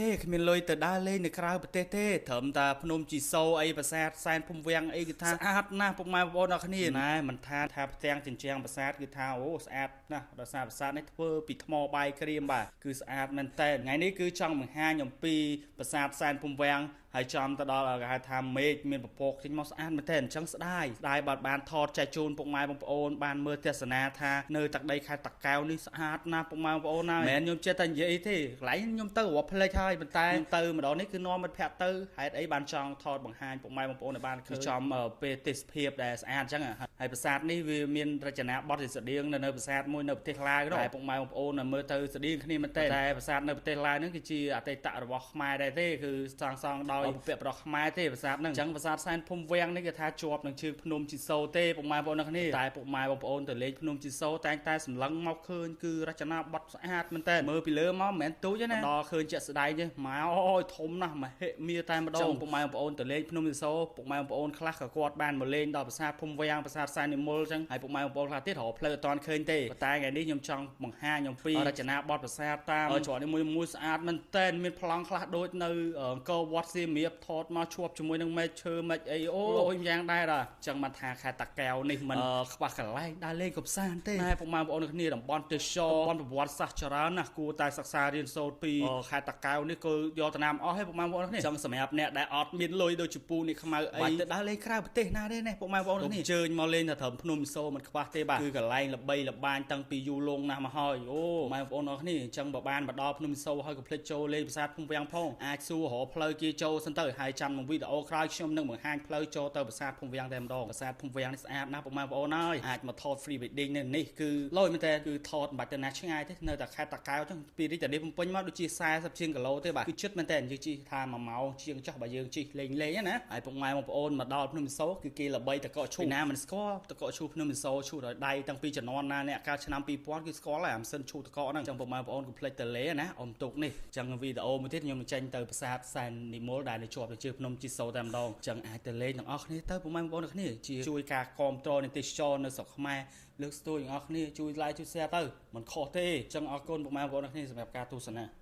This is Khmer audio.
ទេគ្មានលុយទៅដើរលេងនៅក្រៅប្រទេសទេត្រឹមតែភ្នំជីសូអីប្រាសាទសែនភូមិវាំងអីគឺថាស្អាតណាស់ពុកម៉ែបងប្អូនអរគ្នាណែមិនថាថាផ្ទាំងជញ្ជាំងប្រាសាទគឺថាអូស្អាតណាស់ដោយសារប្រាសាទនេះធ្វើពីថ្មបាយក្រៀមបាទគឺស្អាតមែនតើថ្ងៃនេះគឺចង់បង្ហាញអំពីប្រាសាទសែនភូមិវាំងហើយចំទៅដល់គេហៅថាមេឃមានពពកចេញមកស្អាតមែនតើអញ្ចឹងស្ដាយស្ដាយបាទបានថតចែកជូនពុកម៉ែបងប្អូនបានមើលទស្សនាថានៅទឹកដីខេត្តតាកែវនេះស្អាតណាស់ពុកម៉ែបងប្អូនហើយមិនមែនខ្ញុំចេះតែនិយាយទេកន្លែងខ្ញុំទៅរាប់ភ្លេចហើយប៉ុន្តែខ្ញុំទៅម្ដងនេះគឺនាំមិត្តភ័ក្តិទៅហេតុអីបានចង់ថតបង្ហាញពុកម៉ែបងប្អូនឲ្យបានឃើញចំពេលទេសភាពដែលស្អាតអញ្ចឹងហើយប្រាសាទនេះវាមានរចនាបថស្តៀងនៅប្រាសាទមួយនៅប្រទេសឡាវនោះតែពុកម៉ែបងប្អូនមើលទៅស្តៀងគ្នាមែនទេតែប្រាសាទនៅប្រទេសឡាវហ្នឹងគឺជាអតីតរបស់ខ្មែរដែរទេគឺសាងសង់ដោយបុព្វបុរសខ្មែរទេប្រាសាទហ្នឹងអញ្ចឹងប្រាសាទសែនភូមិវាំងនេះគេថាជាប់នឹងជើងភ្នំជីសូទេពុកម៉ែបងប្អូនគ្នាតែពុកម៉ែបងប្អូនទៅលេងភ្នំជីសូតែងតែសម្លឹងមកឃើញគឺរចនាបថស្អាតមែនតើមើលពីលើមកមិនមែនទូចទេណាដល់ឃើញជាក់ស្ដែងទេម៉ែអូយធំណាស់មហិមាតែម្ដងពុកម៉ែបងប្អូនទៅលេងភ្នំជីសូពុកម៉ែបងប្អូនខ្លះក៏គាត់បានមកលេងដល់ប្រាសាទភូមិវាំងប្រាសាទសែននិមលអញ្ចឹងហើយពុកម៉ែបងប្អូនខ្លះទៀតរកផ្លូវអត់ទាន់ឃើញទេប៉ុន្តែថ្ងៃនេះខ្ញុំចង់បង្ហាញអំពីរចនាបថប្រាសាទតាមច្រកនេះមួយមួយស្អាតមែនតើមានប្លង់ខ្លះដូចនៅអង្គរវត្តសៀមរាបថតមកជួបជាមួយនឹងមេឃឈើមេឃអីអូយយ៉ាងដែរដល់អញ្ចឹងបានថាខេត្តតាកែវនេះមិនខ្វះកន្លែងដើរលេងកម្សាន្តទេណែពុកម៉ែបងប្អូនគ្នាតំបន់ទេសចរតំបន់ប្រវត្តិសាស្ត្រច្រើនណាស់គួរតែសិក្សារៀនសូត្រពីខេត្តតាកែវនេះគឺយកតំណាមអស់ហើយពុកម៉ែបងប្អូនគ្នាអញ្ចឹងសម្រាប់អ្នកដែលអត់មានលុយដូចជាពូនេះខ្មៅអីបាច់ទៅដើរលេងក្រៅប្រទេសណាទេណែពុកម៉ែបងប្អូនគ្នាអញ្ជើញមកលេងតែត្រឹមភ្នំមីសូមិនខ្វះទេបាទគឺកន្លែងល្បីល្បាញតាំងពីយូរលង់ណាស់មកហើយអូម៉ែបងប្អូនអរគ្នាអញ្ចឹងបើបានមកដល់ភ្នំមីសូហើយកុំភ្លេចចូលលេងប្រាសាទភូមិវាំងផងអាចសួររកផ្លូវគេចូលសិនទៅហើយចាំក្នុងវីដេអូក្រោយខ្ញុំនឹងបង្ហាញផ្លូវចូលទៅប្រាសាទភូមិវាំងតែម្ដងប្រាសាទភូមិវាំងនេះស្អាតណាស់ពុកម៉ែបងប្អូនហើយអាចមកថត free wedding នៅនេះគឺលយមែនតើគឺថតមិនបាច់ទៅណាឆ្ងាយទេនៅតែខេត្តតាកែវចឹងពីរាជធានីភ្នំពេញមកដូចជា40ជាងគីឡូទេបាទគឺជិតមែនតើយើងជិះថា1ម៉ោងជាងចុះបើយើងជិះលេងលេងណាហើយពុកម៉ែបងប្អូនមកដល់ភ្នំមីសូគឺគេល្បីតកកឈូណាមិនស្គាល់តកកឈូភ្នំមីសូឈូដោយដៃតាំងពីជំនាន់ណាអ្នកកាលឆ្នាំ2000គឺស្គាល់ហើយអាម៉ាស៊ីនឈូតកកហ្នឹងចឹងពុកម៉ែបងប្អូនកុំភ្លេចទៅលេណាអុំទុកនេះចឹងវីដេអូមួយទៀតខ្ញុំនឹងចេញទៅប្រាសាទសែននិមលដែលនៅជាប់ទៅជើងភ្នំជីសូតែម្ដងចឹងអាចទៅលេងទាំងអស់គ្នាទៅពុកម៉ែបងប្អូនគ្នាជាជួយការគាំទ្រនៃទេសចរនៅស្រុកខ្មែរលើកស្ទួយទាំងអស់គ្នាជួយ like ជួយ share ទៅមិនខុសទេចឹងអរគុណពុកម៉ែបងប្អូនគ្នាសម្រាប់ការទស្សនា។